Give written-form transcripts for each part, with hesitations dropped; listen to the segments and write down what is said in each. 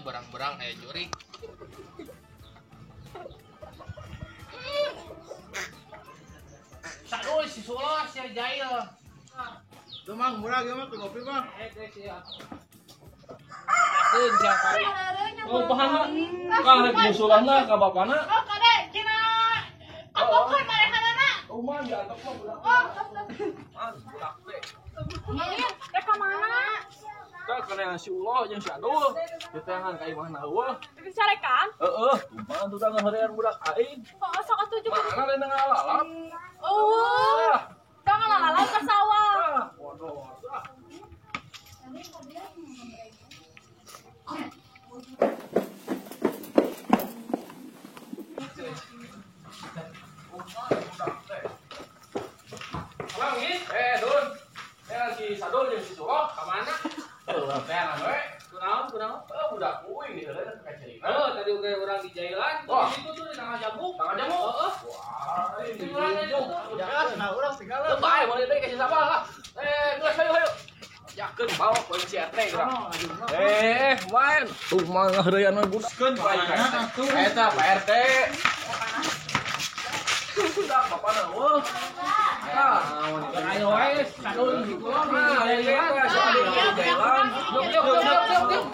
berang-berang aya jurik. Sadul si Sulo si Jail. Tuh Mang, murah ieu mah kopi mah. Geus ya. Keun siapa? Oh, pahana. Kang rek musulahna ka bapana. Oh, kade cina. Apokeun marehanana. Oh, mah diantep mah budak. Oh, ah, budak teh. Ulin, rek ka mana? Tah kana si Ulo jeung si Adul. Diteangan ka imahna eueuh. Dicarekan? Heeh, kumaha tuh tah ngaheurean budak aing. Oh, sok atuh juga. Mana lain ngalalap? Eueuh. Tah ngalalap ka sawah. Ah, bodoh. Ah. Abang, Dun. Si Sadul jeung si Sulo ka mana? Heuh, teangan we. Kunaon, kunaon? Heuh, budak kuing diheureun ka cerita. Heuh, tadi oge urang di jailan. Wah. Di situ tuh di tangga jamu. Tangga jamu? Heeh. Wah, ini Urang di situ. Ya, nah urang segala. Teu bae mun deui ka si Sabah lah. Geus hayu hayu. Yakeun bawa ku si RT geura. Main. Tuh mah ngaheurean we budak. Keun bae ka RT. Eta Pak RT. Budak bapana eueuh. Tah, Ayo wae Sadul si Sulo nah, di jailan. jailan. Yuk, yuk, yuk, yuk, yuk.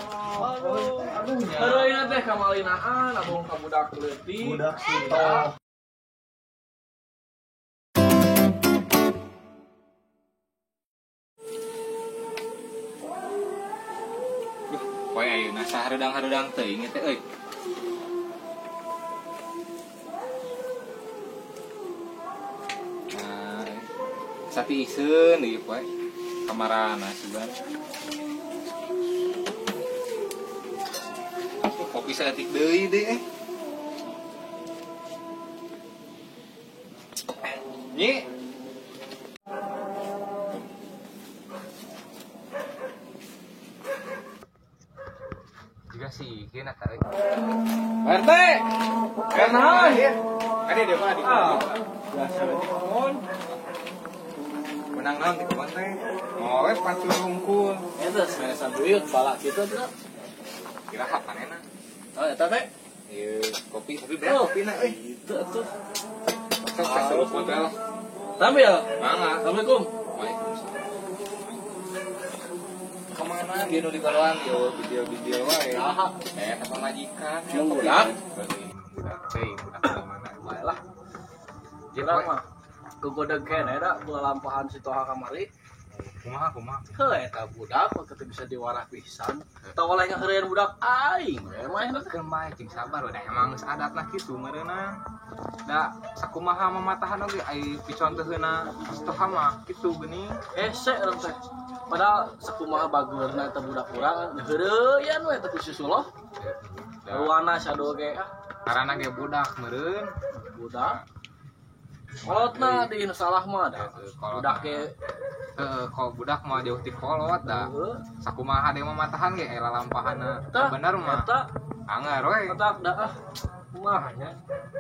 Aduh, heureuyna teh kamalinaan abong ka budak leutik. Budak sito. Poe ayeuna sahareudang-hareudang teuing teh euy. Nah, sati iseun deui poe. Kamarana sugan. Kopi saeutik deui deui eh. Nyi. Juga sih, kena tarik. RT. Kenaon? Ada dia mah di. Biasa berarti naon? Menang naon di kebon teh. Oh, we pancur hungkul. Eta sanesan duit balak kitu teh. Kira panena. Oh, eta teh. Ieu kopi, tapi berat kopina euy. Itu atuh. Sok saseruput we lah. Tampil. Mangga. Assalamualaikum. Waalaikumsalam. Kemana dia nu dikaloan yo video-video wae. Saha? Pamajikan. Jeung budak. Budak teh, budak di mana? Bae lah. Urang mah kegodeg keneh da lampahan si Toha kamari. Kumaha kumaha? Heuh eta budak mah teu bisa diwarah pisan. Teu oleh ngaheureun budak aing we mah eta teh. Keun bae cing sabar udah emang geus adatna kitu meureunna. Da sakumaha mamatahan oge ai piconteheuna si Toha mah kitu geuning. Hese urang teh. Padahal sakumaha bageurna eta budak urang ngaheureun we eta ku si Sulo. Ruana sado ge ah Karana ge budak meureun. budak. Kolotna di nu salah mah da. Budak ge Heeh, kalau budak mah jauh ti kolot da. heuh. Sakumaha deui mamatahan ge aya lalampahanna. Tah, Bener mah. Eta Anggar we. eta da ah kumaha nya.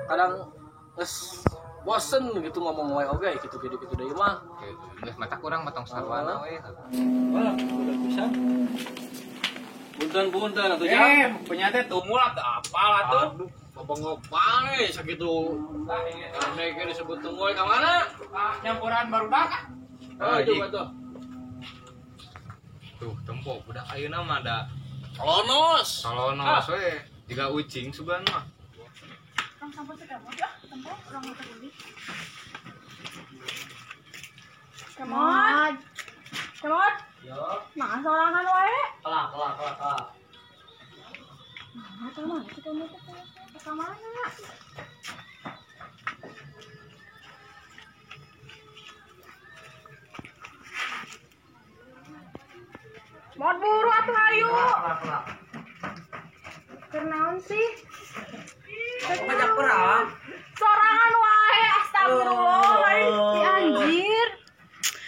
Kadang geus bosen gitu ngomong wae oge kitu-kitu kitu deui mah. Geus mata kurang mah tong sarwana we. Wah, udah bisa. Punten-punten atuh jang. Punya teh tumul atau apal atuh. Aduh, babengok bae sakitu. Ane ge disebut tunggul ka mana? Ah, nyampuran barudak. Oh, Jik. itu atuh. Tuh, tempo budak ayeuna mah da Kolonos. solonos we. Jiga ucing sugan mah. Tong sampah teh kemot ah, tempo urang teh beli. Kemot. Kemot. Yo, Nah, sorangan wae. kelak kelak kelak kelak. Nah, ka mana sih kamu teh? Ka mana? Mod buru atuh hayu. Kelak kelak. Keur naon sih? Ngajak perang. Sorangan wae, astagfirullah, lain si anjir.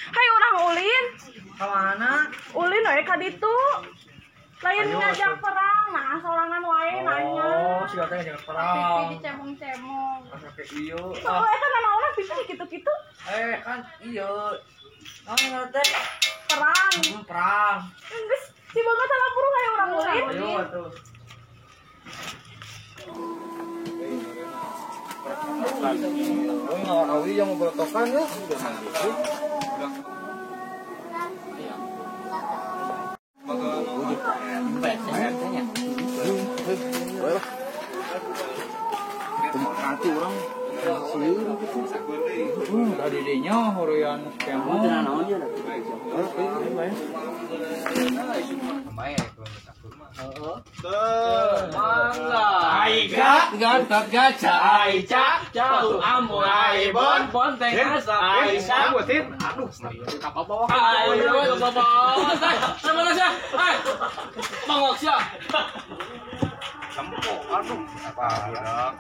Hayu urang ulin. Ka mana? Ulin we ka ditu. Lain Ayo, ngajak atuh. perang, nah sorangan wae nanya. Oh, si teh ngajak perang. Pipi dicemong-cemong. Pakai iyo. Oh, eta nanaonan pipi kitu-kitu. Kan iyo. Naon teh? Perang. Perang. Geus si boga salah buru hayu urang ulin. Ayo atuh. Awi yang mau berotokan ya. Nanti orang tadi dinya horian skema.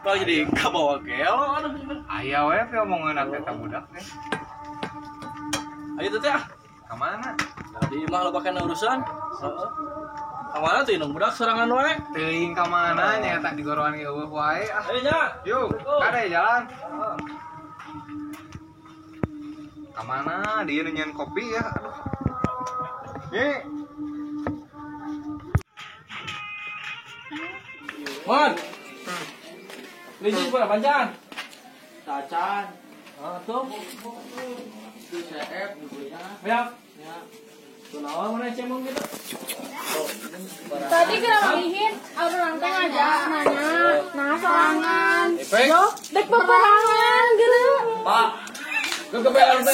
Kau jadi kabawa gel aduh. Aya we teh omongan eta budak teh. Ayo teh ah. Ka mana? Di imah loba kana urusan. Heeh. Ka mana tuh indung budak sorangan wae? Teuing ka mana nya eta digoroan ge eueuh wae ah. Ayo nya. Yuk, kade jalan. Ka mana? Dia nyanyian kopi ya. Aduh. Ye. Mon. Liji berapa panjang? Tacan. Ah, tuh. Itu CF bukunya. Ya. Ya. Kunaon mana cemong gitu? Tadi kira malihin, orang teh ngajak nanya, nah sorangan. Yo, dek peperangan geuleuh. Pak. Ke BRT.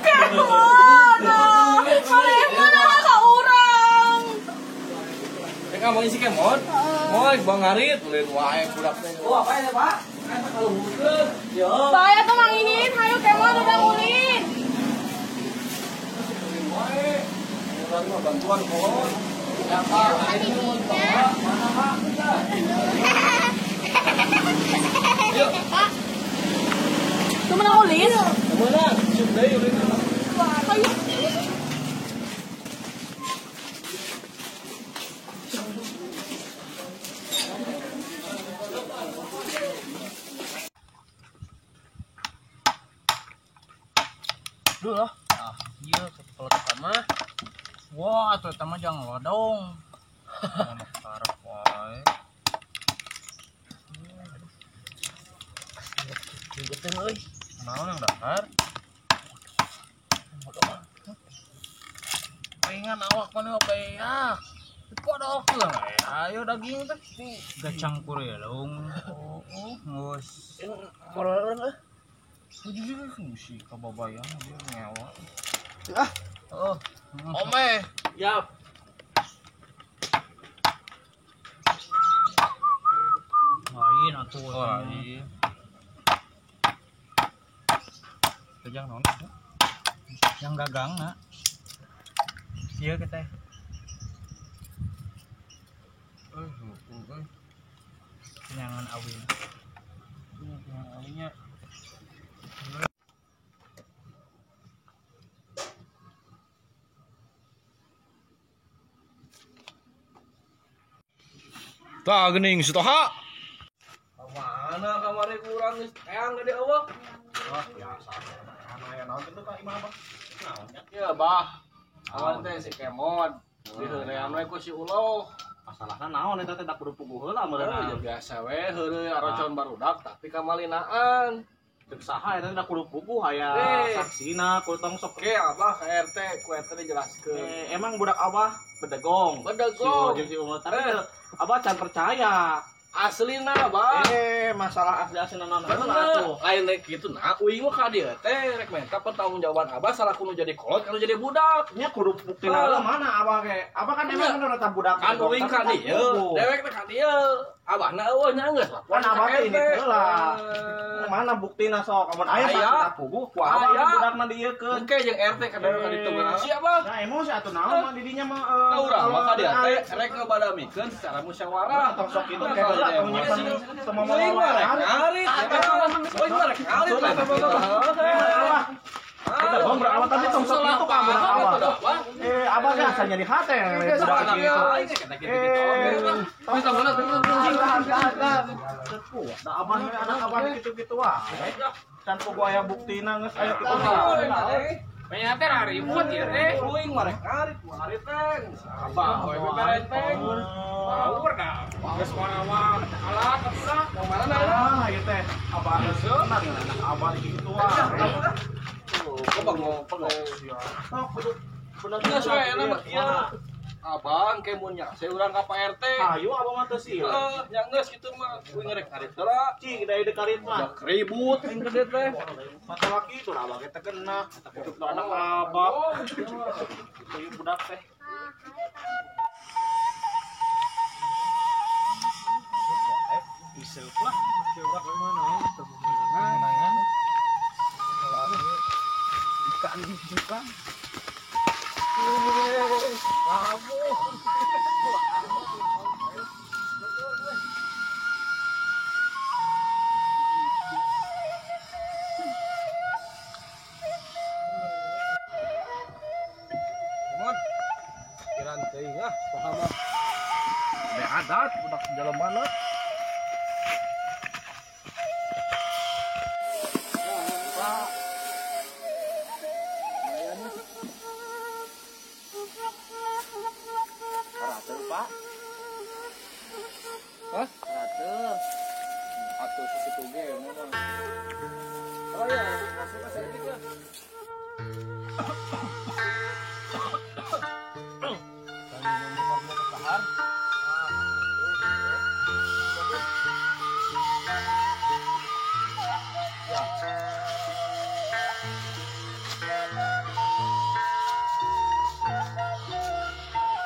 Kemana? Mana ka urang? Rek ngomongin si Kemon. Moy bang ngarit ulin wae budak teh. Oh, apa ya, Pak? Eta kaluhurkeun. Yo. Saya tuh manginin, hayu Kemon udah ulin. Ulin wae. Urang mah bantuan kolot. Ya, Pak. Mana, Pak? Yuk. Pak. Tuh menang ulin. Menang, cium deui ulin. Hayu. Duh lah. Ah, iya kalau eta mah. Wah, atuh eta mah jangan lodong. Anak karep wae. Geuteuh euy. Naon yang dahar? Palingan awak mana beak. Dipodok lah. Ayo daging teh. Gacang kurelung. Oh, geus. Modal urang euy. Sih kababayang dia ngewa. Ah. Oh. Ome. Yap. Lain atuh. Lain. Jang naon? Yang dagang na. Ieu kita. Kenyangan awi. Kenyangan awinya. Tah geuning si Toha. Mana kamari kurang geus eyang gede eueuh. Wah, biasa. Aya naon kitu ka imah Abah? Naon nya? Ya, Bah. Awan teh si Kemon. Diheurean we ku si Uloh. Masalahna naon eta teh da kudu puguh heula meureunna. Ya biasa we heureuy arocon barudak tapi kamalinaan. Cek saha eta teh da kudu puguh aya saksina kudu tong sok. Oke, Abah ka RT ku RT dijelaskeun. Emang budak Abah bedegong. Bedegong. Si Uloh tapi Abah can percaya. Aslina, Abah. Masalah asli-aslina naon heula atuh. Lain rek kitu nah, uing mah ka dieu teh rek minta pertanggungjawaban Abah salaku nu jadi kolot kana jadi budak. Nya kudu buktina heula mana Abah ge. Abah kan emang bener eta budak. Kan uing ka dieu, dewek teh ka dieu. Abahna eueuh nya geus lapor. Kan Abah teh ini heula. Mana buktina sok? Amun aya saksina puguh ku Abah budakna dieukeun. Engke jeung RT ka dieu ka ditu geus. Siap, Abah. Nah, emosi atuh naon mah di dinya mah urang mah ka dieu teh rek ngabadamikeun secara musyawarah. Tong sok kitu ke heula tong nyimpen semua Uing mah rek ngarit. Uing mah rek ngarit. Kita bong berawal tapi tong sok kitu ka budak awal. Abah ge asa nyeri hate budak kitu. Da abah anak abah kitu-kitu wae. Can puguh aya buktina geus aya kitu. Banyak teh ribut ya teh. Uing mah rek ngarit, ngarit teh. Abah we beberenteng. Power dah. Geus mana mah alat atuh. Yang mana Ah, ieu teh. Abah Benar ya anak abah gitu ah. Tuh, kok ngompol ya. Sok kudu bener sesuai enak mah. Abang ke mun nya saya urang ka Pak RT. Ayo abang mah teu sih. Heeh, nya geus kitu mah kuing ngerek ngarit heula. Cing da ide karit mah. Udah ribut aing gede teh. Masalah kitu lah abang teh kena. Eta anak abang. Kitu ieu budak teh. Iseup lah. Urang mana kemenangan. Ikan ikan. Mod. Kiran teuing ah, paham ah. Be adat budak jelema mana. Pak. Hah? Ratu. Atuh sakitu ge mah. Oh ya, masuk ka saeutik lah.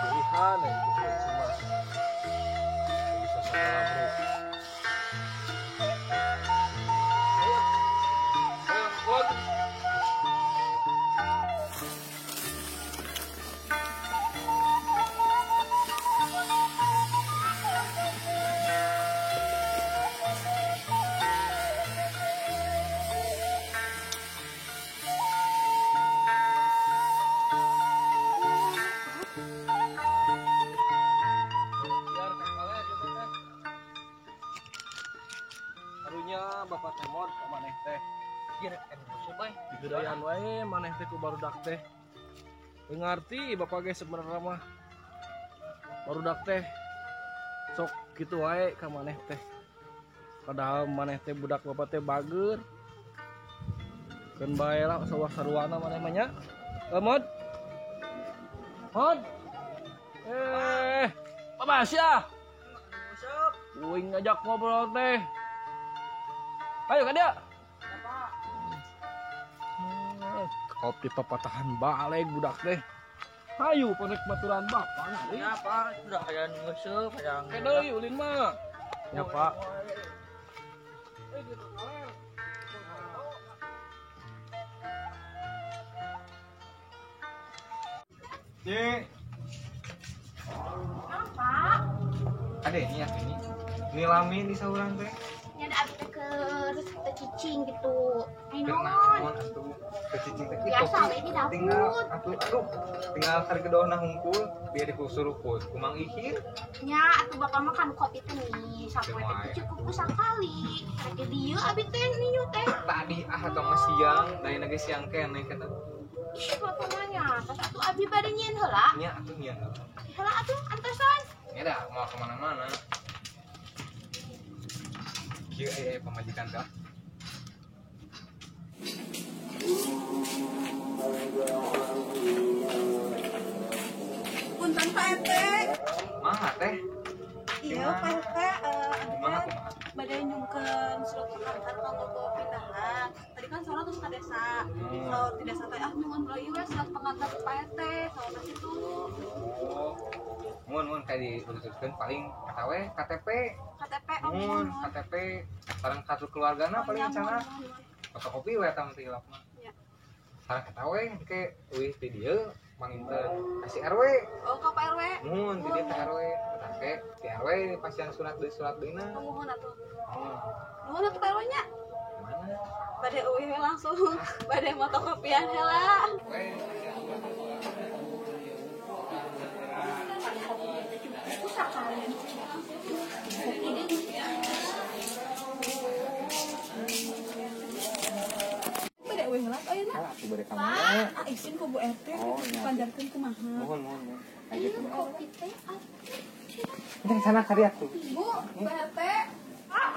Pilihan ya itu cuma bisa segala bro. Ayo, ayo, Bapak teh mod ka maneh teh. Digedayan wae maneh teh ku barudak teh. Teu ngarti bapak ge sebenarnya mah. Barudak teh sok kitu wae ka maneh teh. Padahal maneh teh budak bapak teh bager. Keun bae lah sawah saruana maneh mah nya. Mod. Mod. Bapak sia. Uing ngajak ngobrol teh. Ayo ka dia. Kopi papatahan balik budak teh. Hayu ponek baturan bapak. Ya Pak, sudah aya nu ngeuseub hayang. Ke deui ulin mah. Ya Pak. Cik. Apa? Ada ini ya ini. Nilamin di saurang teh. Nya ada abi teh keur teu cicing gitu. Ai naon atuh teu cicing teh biasa we di dapur. Tinggal atuh aduh tinggal kari kedohna hungkul biar dikusuruput kumang ihir. Nya atuh bapak mah kan kopi teh nih sapoe teh cukup ku sakali. Rek di dieu abi teh ninyu teh. Tadi ah atau mah siang, da ge siang keneh kata. Ih bapak mah nya tos atuh abi bade nyieun heula. Nya atuh nyieun heula. Heula atuh antosan. Nya dah mau kemana-mana. Kieu aya pamajikan teh. Punten Pak RT. Mangga teh. Iya Pak RT, kumaha bade nyungkeun surat pengantar kanggo bawa pindahan. Tadi kan soalnya terus ke desa. Saur di desa teh ah nyungun deui we surat pengantar ke Pak RT, saur situ. Oh. Mun mun kayak diuruskeun paling kata we KTP. KTP mun KTP sareng kartu keluargana paling cenah. Fotokopi we eta mah teh hilap mah. Sareng eta we ke euih di dieu manginten kasih RW. Oh, ka Pak RW. Mun di dieu ka RW. Eta ke di RW pasian surat deui surat deuna. Nuhun atuh. Nuhun atuh Pak RW nya. Mana? Bade euih we langsung bade motokopian heula. We Pak, izin ku Bu RT, dipanjarkeun kumaha? Mohon, mohon, mohon. Ayo kopi teh atuh. Ini sana kari atuh. Bu, Bu RT. Pak.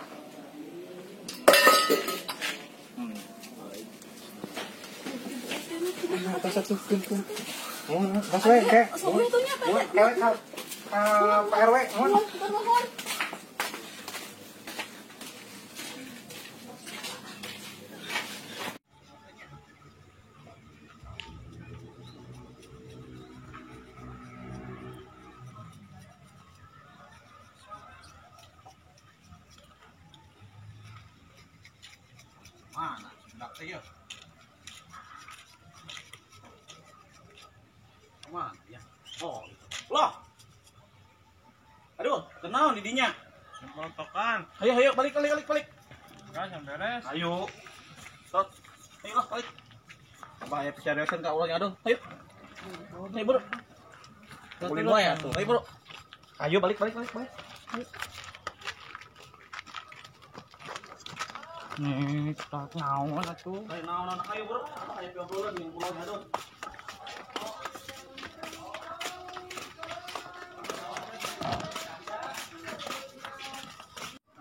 Atas atuh keun. Mun geus we ke. Kewe ka Pak RW mun. Mana budak teh ya? Mana ya? Oh, loh. Aduh, kenaon di dinya? Semprotokan. Ayo, ayo, balik, balik, balik, balik. Kan yang beres. Ayo. Tot. Ayo lah, balik. Abah aya pisariusan ka urang aduh. Ayo. Ayo, bro. Ulin wae atuh. Ayo, bro. Ayo balik, balik, balik, balik. Ayo. Nih, tak naon atuh. Ayo naon, ayo bro. Ayo piobrolin jeung pulau aduh.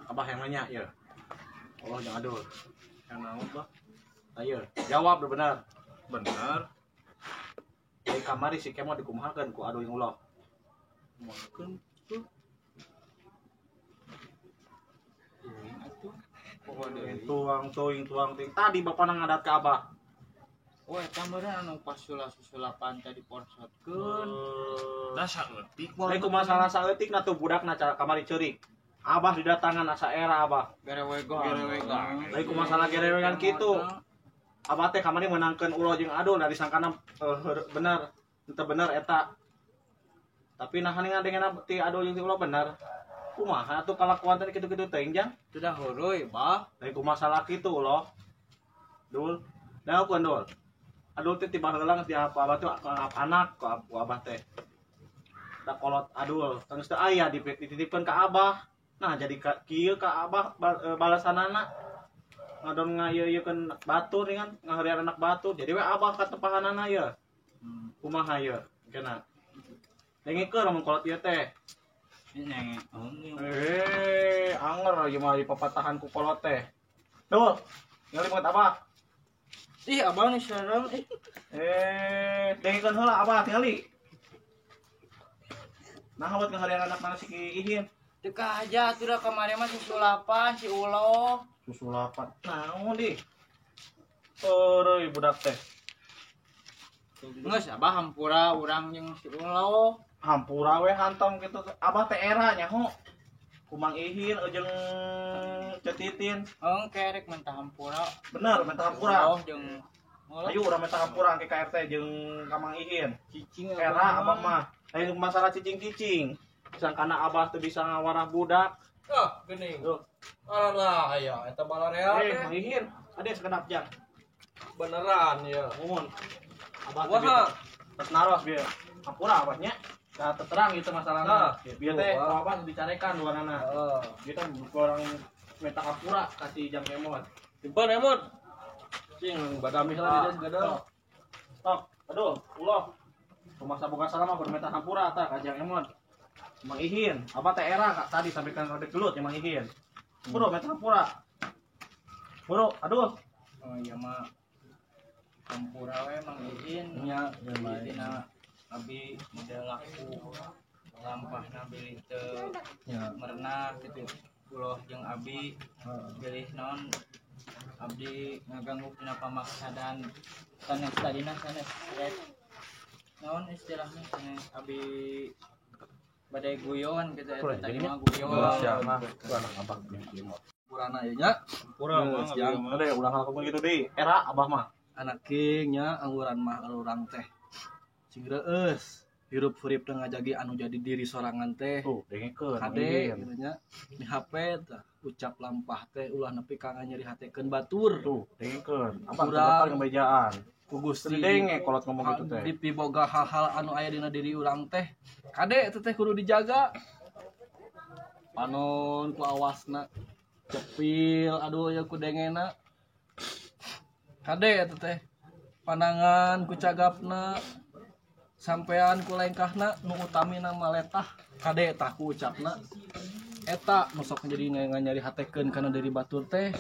Abah yang nanya ya. Allah jangan adul. Yang naon, Bah? Ayo, jawab benar. Benar. Dari kamari si Kemo dikumahakeun ku adul yang ulah. Kumahakeun tuh. Tuang tuing tuang ting. Tadi bapak nang ngadat ka abah. Oh, eta meureun anu pas susulapan tadi porsotkeun. Da saeutik. Lain ku masalah saeutik na tuh budakna kamari ceurik. Abah didatangan asa era abah. Gerewegan. Lain ku masalah gerewegan kitu. Abah teh kamari meunangkeun ulo jeung adul dari sangkana bener, henteu bener eta. Tapi nah ngadengena ti adul jeung ti ulo bener. Kumaha atuh kalakuan teh kitu-kitu teuing jang? Sudah heureui, Bah. Lain ku masalah kitu ulo. Dul. Nah, ku Dul. Adul teh tiba heula geus diapa abah tuh anak ku abah teh. Da kolot adul, geus teu aya dititipkeun ka abah. Nah, jadi kieu ka abah balasanana. Ngadon ngayeuyekeun batur dengan ngaheurian anak batur. Jadi we abah katepahanana ye. Kumaha ye? Kena. Dengekeun lamun kolot ieu teh. Anger ieu mah dipapatahan ku kolot teh. Duh, ngali banget abah. Ih, abah nih serem ih. Dengekeun heula abah tingali. Nah, buat ngaheurian anak mana si Ihin. Teu aja atuh da kamari mah susulapan si Ulo. Susulapan. Naon di? Eueuh budak teh. Geus abah hampura urang jeung si Ulo. Hampura we hantam kitu. Abah teh era nyaho. Kumang Ihin jeung Cetitin. Engke rek mentah hampura. Bener mentah hampura. Oh jeung ayo urang mentah hampura ke KRT jeung ka Mang Ihin. Cicing era abah mah. Lain masalah cicing-cicing. Sangkana abah teu bisa ngawarah budak. Ah, geuning. Alah aya eta balarea teh. Mang Ihin, ade sekedap jang. Beneran ya. Mumun. Abah teh terus naros bieu. Hampura abahnya. Nah, terang gitu masalahnya. Nah, biar teh abah dicarekan dua nana. Heeh. Kita orang minta hampura kasih jam emot. Simpen emot. Cing badami lah dia segala. Tok. Aduh, uloh. Rumah saboga salah mah kudu minta hampura tah ka jang emot. Mang Ihin, apa teh era kak tadi sampai kan rada gelut ya Mang Ihin. Bro, minta hampura. Bro, aduh. Oh iya mah hampura we Mang Ihin nya dina abi model laku lampahna bilih teu merenah gitu. Uloh jeung abi bilih naon abdi ngaganggu dina pamaksadan sanes tadina sanes rek naon istilahna sanes abi badai guyon gitu eta tadi mah guyon. Siapa anak abah Purana ieu nya. Pura mah ade ulah ngalakukeun kitu deui. Era abah mah anak king nya angguran mah urang teh. Sing reueus hirup hurip teh ngajagi anu jadi diri sorangan teh. Tuh, dengekeun. Kade kitu nya. Di HP teh ucap lampah teh ulah nepi ka nyeri hatekeun batur. Tuh, dengekeun. Abah bakal ngebejaan. Ku Gusti denge kolot ngomong gitu teh. Dipiboga hal-hal anu aya dina diri urang teh. Kade eta teh kudu dijaga. Panon ku awasna cepil aduh ya ku dengena. Kade eta teh pandangan ku cagapna sampean ku lengkahna nu utamina maletah kade tah ku ucapna eta nu sok jadi nganyari hatekeun kana diri batur teh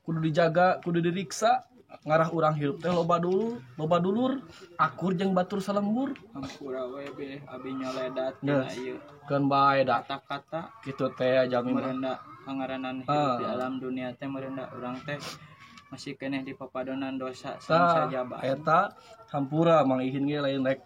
kudu dijaga kudu diriksa. Ngarah urang hirup teh loba dulu, loba dulur, akur jeung batur salembur. Hampura we bilih abi nyoledat dina ieu. Keun bae da kata-kata kitu teh jalmi mah. Merendah kangaranan hirup di alam dunia teh merendah urang teh masih keneh di papadonan dosa Tah, sajaba. Eta hampura Mang Ihin ge lain rek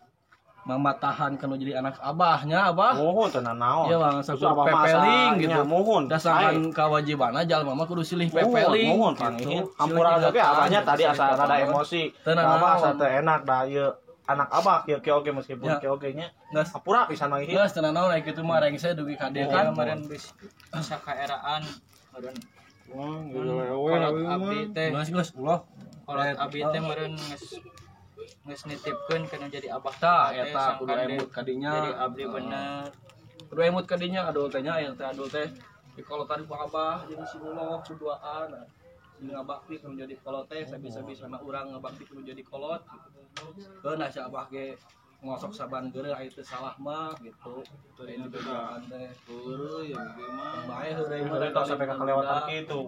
mamatahan kanu jadi anak abahnya abah. Mohon teu nanaon. Iya bang, Justru sakur abah mah pepeling asa- gitu. nya, mohon. Dasarkan kewajibanna jalma mah kudu silih pepeling. Mohon, mohon gitu. Ihin. Hampura Silih oge abahnya ingatan, tadi gitu, asa silih rada papadonan. emosi. Teu Da abah asa nanaon. teu enak da ieu anak abah kieu kieu oge meskipun Ya. kieu oge nya. Geus. Hampura pisan Mang Ihin. Geus teu nanaon aya kitu mah rengse dugi ka dieu kan kan. meureun geus bisa kaeraan meureun Wah, kolot abdi teh Geus geus ulah. kolot abdi teh meureun geus geus nitipkeun kana jadi abah Tah teh, eta kudu sangkan emut kadinya. jadi abdi bener. Kudu emut kadinya adul teh nya aya teh adul teh di kolotan ku abah jeung si uloh kuduaan. Nah, si ngabakti kudu jadi kolot teh sabi-sabi sama urang ngabakti kudu jadi kolot gitu. Keun si abah ge ngosok saban geureuh aya teu salah mah gitu. Teu dibejaan teh. Heureui ya ge mah. Bae heureuy mah Tong sampai ka kelewatan kitu.